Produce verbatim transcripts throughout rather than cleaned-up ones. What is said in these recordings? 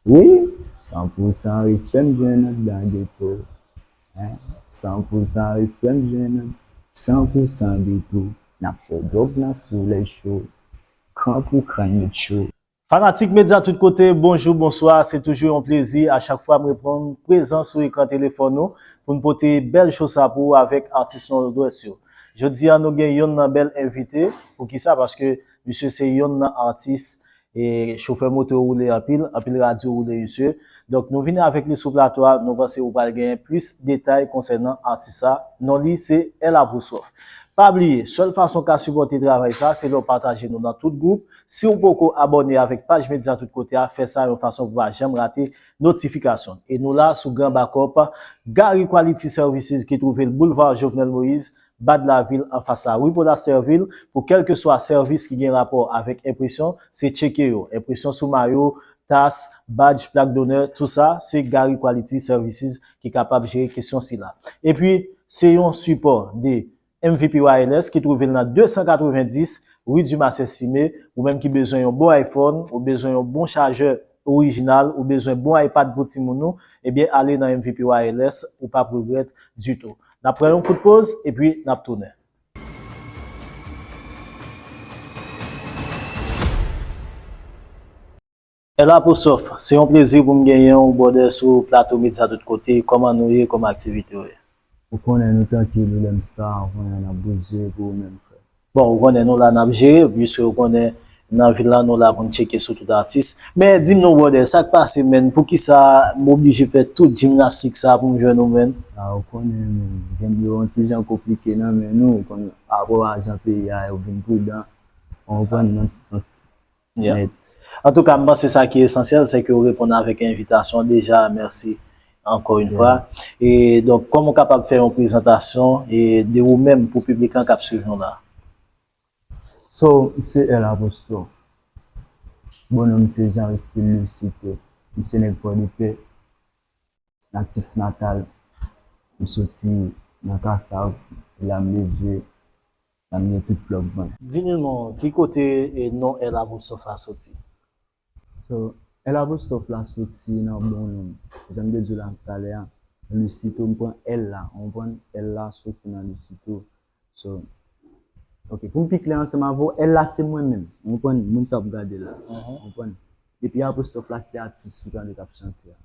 Wi, san pou san respè m jwenn anndan geto. Hein? San pou san respè m jwenn, san pou san geto. N ap fè dwòg nan solèy cho, kran pou kran met cho. Fanatik medya tout kote, bonjou, bonswa. Se toujou yon plezi a chak fwa m reponn prezan sou ekran telefòn nou pou n pote bèl cho sa pou ou avèk atis Nòdwès yo. Jodi a, nou gen yonn nan bèl envite. Poukisa? Paske misye se yonn nan atis e chofè moto yo woule anpil, anpil radyo woule misye. Donk, nou vini avèk li sou plato a, nou panse ou pral genyen plis detay konsènan atis sa. Non li se L Apostrophe. Pa bliye, sèl fason w ka sipòte travay sa, se lè w pataje nou nan tout gwoup. Si w poko abòne avèk paj Medya Tout Kote a, fè sa yon fason pou w pa janm rate notifikasyon. E nou la sou gran bakòp Gary Quality Services ki twouve l boulva Jovenel Moïse, Bad Lavil anfas la ri Paul Asterville, pou kèlkeswa sèvis ki gen rapò avèk enpresyon, se tcheke yo. Enpresyon sou mayo, tas, badj, plak donè, tou sa, se Gary Quality Services ki kapab jere kesyon sila. Epi, se yon sipò de M V P Wireless ki twouve l nan de san katrevenndis ri Dumas Estimé, ou menm ki bezwen yon bon iPhone, ou bezwen yon bon chajè orijinal, ou bezwen bon iPad pou timoun ou, ebyen ale nan M V P Wireless, ou p ap regrèt ditou. N ap pran yon kout poz, epi n ap tounen. L Apostrophe, se yon plezi pou m genyen w, brother, sou plato Medya Tout Kote. Kòman nou ye? Kòman aktivite yo ye? Ou konnen nou trankil, wi, Lemstar, ou konnen n ap bouje pou ou menm, frè. Bon, ou konnen nou la n ap jere, piske ou konnen nan vil la nou la pou n tcheke sou tout atis. Men di m non, brother, sa k pase, menn? Poukisa m oblije fè tout jimnastik sa pou m jwenn ou, menn? A, ou konnen, menn, game yo yon ti jan konplike nan men nou, ou konnen, pa rapò a jan peyi a ye, ou vin pridan, ou konprann, nan tout sans. Yeah. Nèt. Antouka, m panse sa ki esansyèl, se ke w reponn avèk envitasyon deja, mèsi ankò yon fwa. E donk, kòman w kapab fè yon prezantasyon e de ou menm pou piblik lan k ap swiv nou la? So, m se L Apostrophe. Bon non m se Jean Restil Louisito. M se nèg Pòdepè. Natif natal, m soti nan Kasav, e la m leve, la m gen tout plug mwen. Di nou non, ki kote e non L Apostrophe la soti? So, L Apostrophe la soti nan bon non m. Jan m te di w la talè a, Lusito, m pran L la, ou konprann? L la soti nan Lusito. So, ok, pou m pi klè ansanm avè w, L la se mwen menm, ou konprann? Moun sa ap gade la, ou konprann? Epi Apostrophe la se atis ou tande k ap chante a.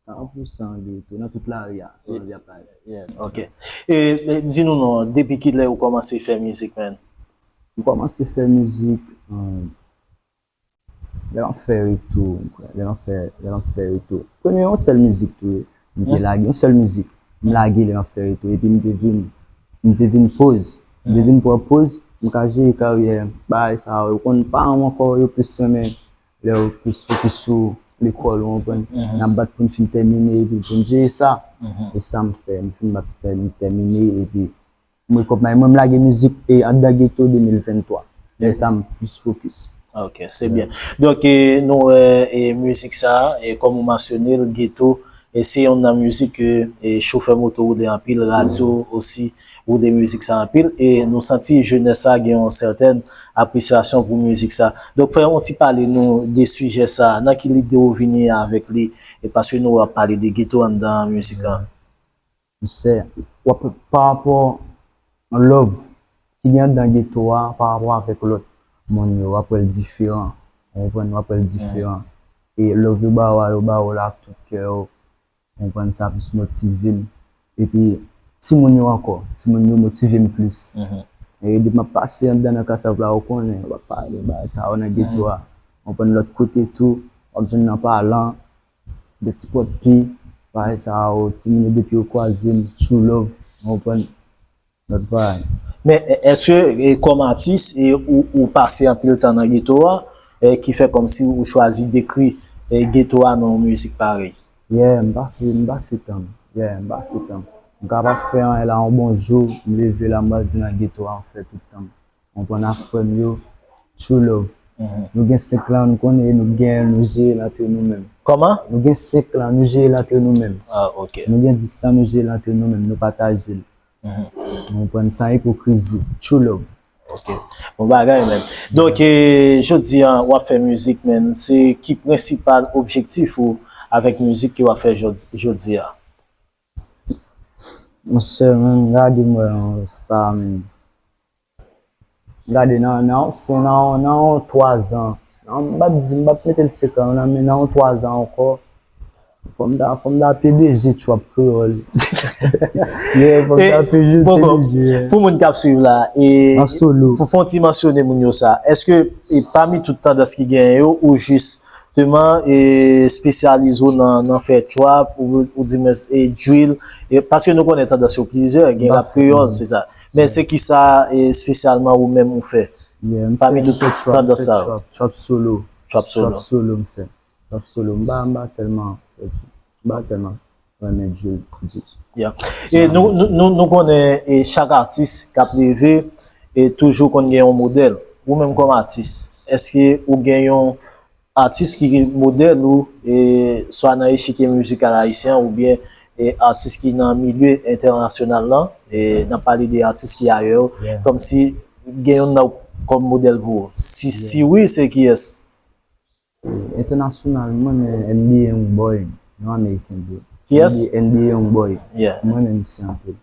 San pou san geto nan tout lari a, se yon vi ap pale. Yeah, ok. E, e di nou non, depi kilè ou kòmanse fè mizik, menn? M kòmanse fè mizik, um, lè m ap fè reto, m kwè, lè m ap fè, lè m ap fè reto. Premye yon sèl mizik tou, m te lage, yon sèl mizik. M lage lè m ap fè reto, epi m te vin, m te vin poz. M te vin pran poz, m ka jere karyè, bagay sa yo, ou konn paran m ankò, yo plis renmen lè yo plis fokis sou lekòl, ou konprann? N ap bat pou n fin tèmine, epi pou n jere sa. E sa m fè, m fin bat fè, m tèmine, epi mwen kòp may mwen, m lage mizik e anndan geto de mil venntwa. Lè sa m plis fokis. Ok, se byen. Donk, e, nou wè, e, mizik sa, e, kòm ou mansyone l, geto, e, se youn nan mizik ke, e, chofè moto woule anpil, radyo osi woule mizik sa anpil, e nou santi jenès sa gen yon sètèn apresyasyon pou mizik sa. Donk, fè yon ti pale nou de sijè sa, nan ki lide ou vini avèk li, e paske nou wè w ap pale de geto anndan mizik la. Monchè, w ap, pa rapò love ki gen anndan geto a, pa rapò avèk lòt moun yo, w ap wè l diferan. Ou konprann? W ap wè l diferan. E love yo ba w a, yo ba w la ak tout kè yo. Ou konprann? Sa plis motive m. Epi, timoun yo ankò, timoun yo motive m plis. E depi m ap pase anndan nan Kasav la, ou konnen, w ap pale bagay sa yo nan geto a. Ou konprann? Lòt kote tou, w ap jwenn nan palan, de ti pòt pi, bagay sa yo, timoun yo depi yo kwaze m, true love, ou konprann? Lòt bagay. Men, e, èske, e, kòm atis, e, ou, ou pase anpil tan nan geto a, e, ki fè kòmsi ou chwazi dekri, e, geto a nan yon mizik parèy? Yeah, m pase, m pase tan m. Yeah, m pase tan m. M ka pa fè anyen la, yon bon jou, m leve la, m pral di nan geto a, m fè tout tan m. Konprann ak frè m yo, true love. Nou gen senk lan, nou konnen, nou gen, nou jere l antre nou menm. Kòman? Nou gen senk lan, nou jere l antre nou menm. Ah, ok. Nou gen dis lan, nou jere l antre nou menm, nou pataje l. Ou konprann, san ipokrizi, true love. Ok. Bon bagay, menn. Donk, e, jodi a, w ap fè mizik, menn. Se ki prensipal objektif ou avèk mizik ke w ap fè jodi, jodi a? Monchè, menm gade mwen yon sta, menm. Gade nan, nan, se nan, nan yon twa zan. Nan, m p ap di, m p ap mete l sekan, nan, men nan yon twa zan ankò, fò m ta, fò m ta P D G Trap Kreyòl. Yeah, fò m ta P D G, yeah. Pou moun k ap swiv la, e, An solo. Fò, fò w ti mansyone moun yo sa. Èske, e, pami tout tandans ki genyen yo, ou jis Justement, e espesyalize w nan, nan fè trap, ou, ou di mwen, e drill, e, paske nou konnen tandans yo plizyè, gen rap kreyòl, se sa. Men se kisa, e, espesyalman ou menm ou fè? Pami tout tandans sa yo. Trap solo. Trap solo. Trap solo m fè. Trap solo. M pa, m pa tèlman fè drill. M pa tèlman renmen drill. Yeah. E nou, nou, nou, nou konnen, e chak atis k ap leve, e toujou konn gen yon modèl. Ou menm kòm atis, èske ou gen yon atis ki modèl ou, e, swa nan echikye mizikal ayisyen an, oubyen, e, atis ki nan milye entènasyonal lan, e, n ap pale de atis ki ayè yo, kòmsi gen youn nan kòm modèl pou ou? Si, si wi, se kiyès? Entènasyonal, mwen renmen N B A Youngboy, yon Ameriken vre. Kiyès? N B A Youngboy. Yeah. Mwen renmen misye anpil.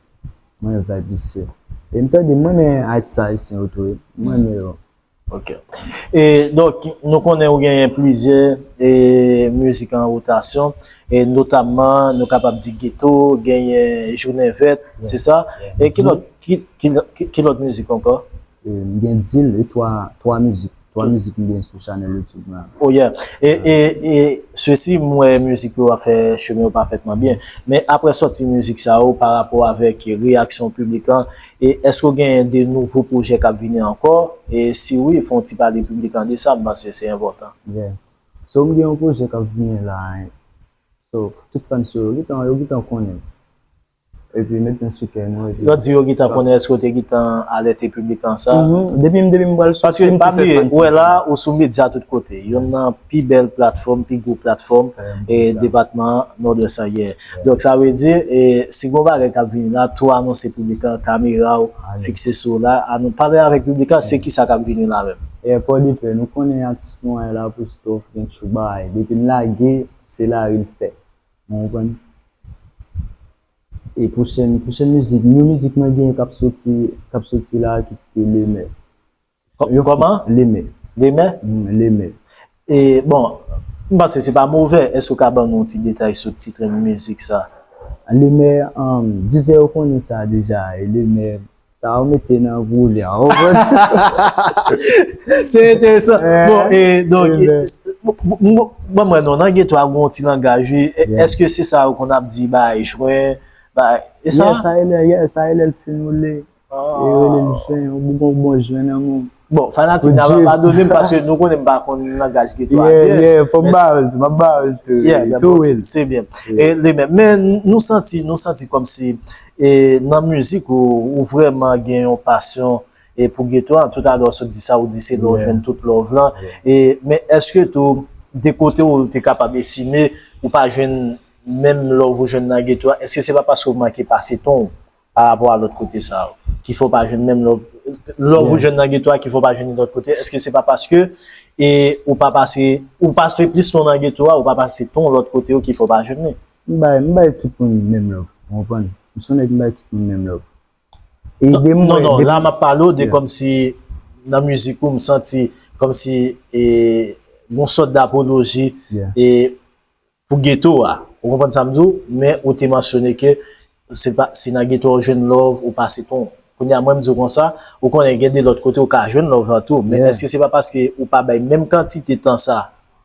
Mwen renmen vibe misye. E m tande, mwen renmen atis ayisyen yo tou, wi. Mwen renmen yo. Ok. E, donk, nou konnen ou genyen plizyè, e, mizik an wotasyon, e notamman, nou kapab di Geto, genyen Jounen Vèt, se sa? E ki lòt, ki, ki, ki, ki lòt mizik ankò? E, m gen Dil e twa, twa mizik. Twa mizik m gen sou chanèl YouTube mwen an. Oh yeah. E, e, e, sesi, m wè mizik yo ap fè chemen yo pafètman byen. Men apre sòti mizik sa yo, pa rapò avèk reyaksyon piblik lan, e èske w genyen de nouvo pwojè k ap vini ankò? E si wi, fè yon ti pale piblik lan de sa, m panse se enpòtan. Yeah. So, m gen yon pwojè k ap vini la, hein. So, tout fans yo, yo gentan, yo gentan konnen. Epi met mwen sou kè nou. Epi Lè w di yo gentan konnen, èske w te gentan alète piblik lan sa? Depi m, depi m pral soti, m tou fè fans yo. Paske pa bliye, ou wè la, ou sou medya tout kote. Youn nan pi bèl platfòm, pi gwo platfòm, e depatman Nòdwès la ye. Donk, sa vle di, e, si gen yon bagay k ap vini la, tou anonse piblik lan, kamera w fikse sou w la. Ann pale avèk piblik lan, se kisa k ap vini la menm? E Pòdepè, nou konnen atis nou an, El Apostrophe, gen tchou bagay. Depi n lage, se lari n fè. Ou konprann? E pwochèn, pwochèn mizik, yon mizik mwen gen k ap soti, k ap soti la ki titre Lemè. Kòman? Lemè. Lemè? Lemè. E, bon, m panse se pa movè. Èske w ka ban nou yon ti detay sou tit mizik sa? Lemè, um, dizè yo konnen sa deja. E Lemè, sa ou mete nan woulè a. Se enteresan. Bon, e, donk, ban mwen non, nan geto a, gon ti langaj, wi. Èske se sa yo konn ap di, bay jwen, bay, e sa? Sa e lè, sa e lè l fin woule. E rele l jwen, yon bon, bon jwen nan men w. Bon, fanatik nan pa padone m paske nou konnen m pa konn langaj geto a byen. Fò m ba l, m ap ba l tou. Se byen. E, Lemè, men nou santi, nou santi kòmsi, e, nan mizik ou, ou vrèman gen yon pasyon, e, pou geto a. Toutalè w sot di sa, ou di se lè w jwenn tout love lan. E, men èske tou, de kote w te kapab estime, ou pa jwenn menm love ou jwenn nan geto a, èske se pa paske w manke pase ton w? Pa rapò a lòt kote sa yo, ki fè w pa jwenn menm love, love ou jwenn nan geto a ki fè w pa jwenn li lòt kote? Èske se pa paske, e, ou pa pase, ou pase plis ton nan geto a, ou pa pase ton lòt kote yo ki fè w pa jwenn li? M bay, m bay tout moun menm love, ou konprann? M se yon nèg m bay tout moun menm love. E de moun. Non, non, la m ap pale w de kòmsi nan mizik ou, m santi kòmsi, e, gon sòt dapoloji, e, pou geto a. Ou konprann sa m di w? Men ou te mansyone ke se pa, se nan geto a w jwenn love, ou pase ton. Kounye a, mwen m di w konsa, ou konnen gen de lòt kote ou ka jwenn love la tou. Men èske se pa paske ou pa bay menm kantite tan sa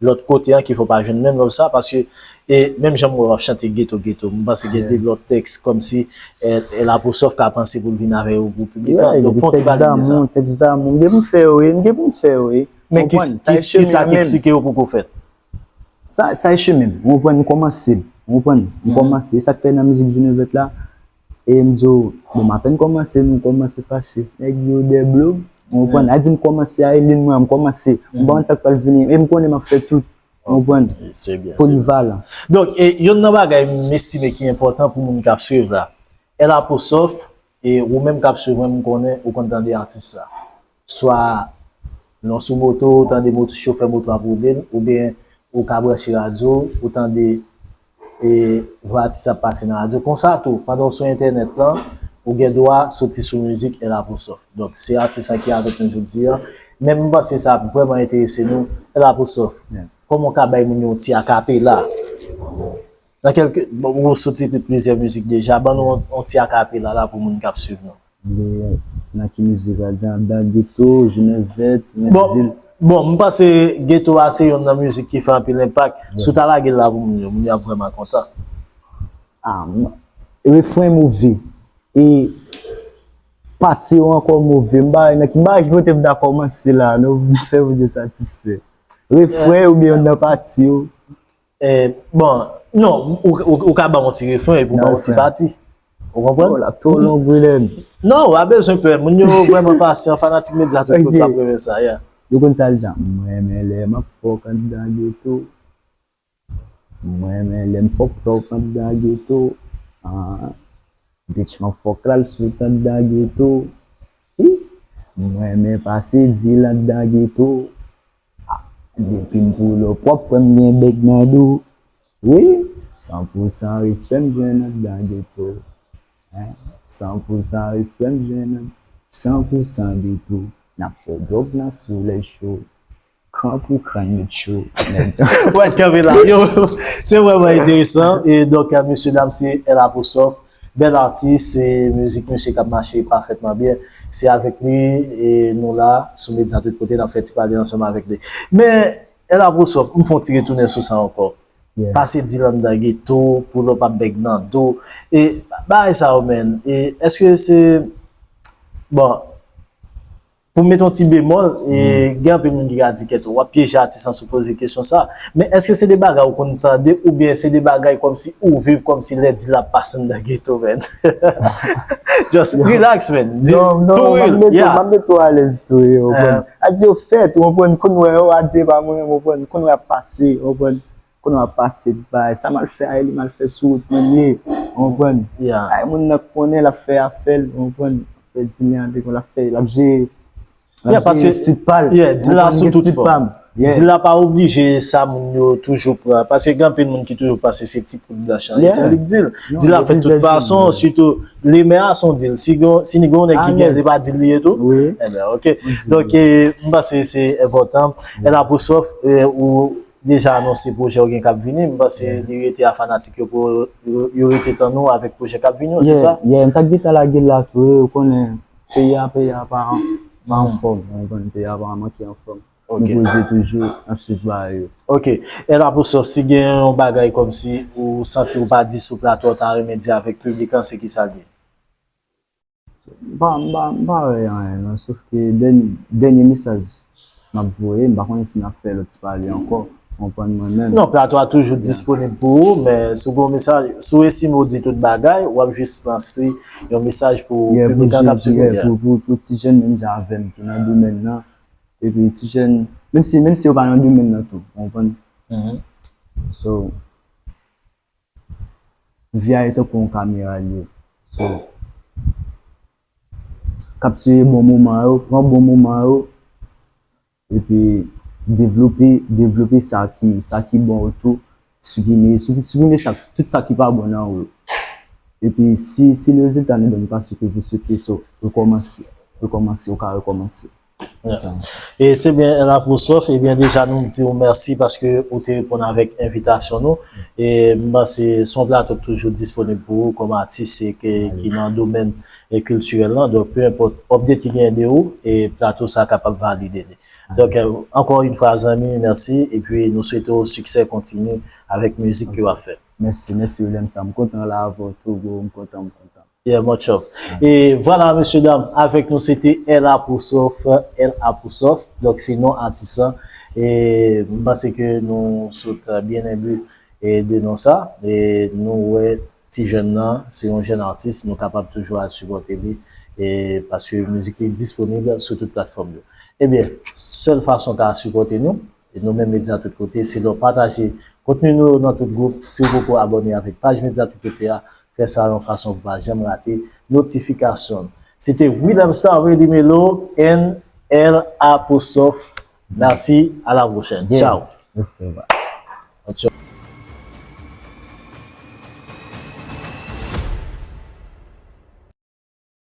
lòt kote an ki fè w pa jwenn menm love sa? Paske, e, menm jan m wè w ap chante geto, geto, m panse gen de lòt tèks kòmsi, e, e, El Apostrophe ka panse pou l vin avè yo pou piblik la. Donk, fè yon ti pale de sa. Tèks damou, tèks damou. M gen pou m fè yo, wi. M gen pou m fè yo, wi. Men kisa ki eksplike yo poko fèt? Sa, sa e chemen m. Ou konprann, m kòmanse. Ou konprann? M kòmanse. E sa k fè nan mizik Jounen Vèt la, e m di w, bon, m apèn kòmanse, nou kòmanse fache. Nèg yo dèblo m. Ou konprann? A di m kòmanse a Elin mwen, m kòmanse. M pa konn sa k pral vini. E m konnen m ap fè tout. Ou konprann? Polivalan. Donk, e, youn nan bagay m estime ki enpòtan pou moun k ap swiv la, El Apostrophe, e ou menm k ap swiv mwen, m konnen ou konn tande atis sa. Swa lè w sou moto, ou tande moto, chofè moto ap woule l, oubyen ou ka branche radyo, ou tande e vwa atis la ap pase nan radyo. Konsa tou, pandan w sou entènèt lan, ou gen dwa soti sou mizik L Apostrophe. Donk, se atis la ki avèk nou jodi a. Men m panse sa ap vrèman enterese nou, L Apostrophe. Kòman w ka bay moun yo yon ti akapela? Nan kèlke, bon, ou soti plizyè mizik deja, ban nou yon, yon ti akapela la pou moun k ap swiv nou. Li nan ki mizik la, di anndan geto, jounen vèt, mèt zil. Bon, m panse geto a se youn nan mizik ki fè anpil enpak. Si w ta lage l la pou moun yo, moun yo ap vrèman kontan. Ah, m- refren move. E pati yo ankò move. M pa wè nan ki, m pa wè ki kote m ta kòmanse la, non, pou m fè moun yo satisfè. Refren oubyen youn nan pati yo. Eh, bon, non, ou, ou, ou ka ba yon ti refren epi ou ba yon ti pati. Ou konprann? Oh, l ap twò long, William. Non, w pa bezwen pè. Moun yo vrèman pasyan, fanatik Medya Tout Kote ap renmen sa, yeah. Yo konn sa l di a. Mwen renmen lè m ap fòk anndan geto. Mwen renmen lè m fòk tòp anndan geto. Ah, bitch, m ap fòk l al sot anndan geto. Hi! Mwen renmen pase dil anndan geto. Ah, depi m pull up, w ap kwè m gen bèg nan do. Wi, san pou san respè m jwenn anndan geto. Hein? San pou san respè m jwenn, san pou san de tou. N ap fè dwòg nan solèy cho. Kran pou kran yo cho. Wè, kanpe la. Yo, se vrèman enteresan. E donk, mesye dam, se L Apostrophe. Bèl atis, se mizik misye k ap mache pafètman byen. Se avèk li, e nou la, sou Medya Tout Kote, n ap fè ti pale ansanm avèk li. Men, L Apostrophe, m fè yon ti retounen sou sa ankò. Pase dil anndan geto, pull up ap bèg nan do. E bagay sa yo, menn. E èske se, bon, pou m mete yon ti bemòl, e gen anpil moun ki ka di kèt w ap pyeje atis lan si w poze kesyon sa. Men èske se de bagay ou konn tande oubyen se de bagay kòmsi ou viv kòmsi lè dil la ap pase anndan geto, menn? Just relax, menn. Di tou real. Non, non, m ap mete w alèz tou, ou konprann. A di yo fèt, ou konprann, konn wè yo, a di e pa mwen, ou konprann, konn wè ap pase, ou konprann. Kounye a pase bay, sa m al fè a, li m al fè sou wout mwen li ye, ou konprann? Ay, moun nan konnen l ap fè afè l, ou konprann? L ap fè dil li an devan, l ap fè, l ap jere, l ap jere street pa l. Dil la sou tout fòm. Dil la pa oblije sa moun yo toujou pran, paske gen anpil moun ki toujou panse se ti poud blanch lan ye, se li k dil. Dil la fèt tout fason, sitou lemè a se yon dil. Si gen, si ni gen yon nèg ki gen, se pa dil li ye tou? Enben, oke. Donk, e, m panse se enpòtan. L Apostrophe, e, ou deja anonse pwojè w gen k ap vini, m panse li rete a fanatik yo pou yo, yo rete tann ou avèk pwojè k ap vini yo, se sa? Yeah, m t ap gentan lage l la tou, ou konnen, peyi a, peyi a pa, pa anfòm, ou konprann, peyi a pa manke anfòm. Nou poze toujou, n ap swiv bagay yo. Oke. L Apostrophe, si gen yon bagay kòmsi ou santi ou pa di sou plato a, w ta renmen di avèk piblik lan, se kisa l ye? M pa, m pa, m pa wè anyen non, sof ke dènye, dènye mesaj m ap voye, m pa konnen si n ap fè lòt ti pale ankò, ou konprann mwen menm. Non, plato a toujou disponib pou ou, men si w gen yon mesaj, si w estime w di tout bagay, w ap jis lanse yon mesaj pou piblik lan k ap swiv ou. Pou, pou, pou ti jèn menm jan avè m ki nan domèn nan, epi ti jèn, menm si, menm si yo pa nan domèn nan tou, ou konprann? So, vi a e tankou yon kamera li ye. So, kaptire bon moman yo, pran bon moman yo, epi devlope, devlope sa ki, sa ki bon yo tou, siprime, sip-, siprime sa, tout sa ki pa bon nan ou yo. Epi si, si le résultat ne donne pas ce que vous souhaitez, so, rekòmanse, rekòmanse, ou ka rekòmanse. E se byen, L Apostrophe, ebyen deja nou di w mèsi paske ou te reponn avèk envitasyon nou. E m panse se yon plato k toujou disponib pou ou kòm atis e ke, ki nan domèn, e, kiltirèl lan. Donk, pe enpòt update ki genyen de ou, e plato sa kapab valide li. Donk, e, ankò yon fwa, zanmi, mèsi. Epi nou swete w siksè kontini avèk mizik ke w ap fè. Mèsi, mèsi, William Star. M kontan la avè w tou, bro. M kontan, m kontan. Yeah, much love. E vwala, mesye dam, avèk nou se te L Apostrophe, L Apostrophe, donk se non atis lan. E m panse ke nou sot byen enbi, e, de non sa. E nou wè ti jèn nan, se yon jèn atis, nou kapab toujou al sipòte li, e paske mizik li disponib sou tout platfòm yo. Ebyen, sèl fason w ka sipòte nou, e nou menm Medya Tout Kote, se lè w pataje kontni nou yo nan tout gwoup. Si w poko abòne avèk paj Medya Tout Kote a, fè sa yon fason pou w pa janm rate notifikasyon n. Se te William Star Reddy Melo and L Apostrophe. Mèsi, à la prochaine. Ciao.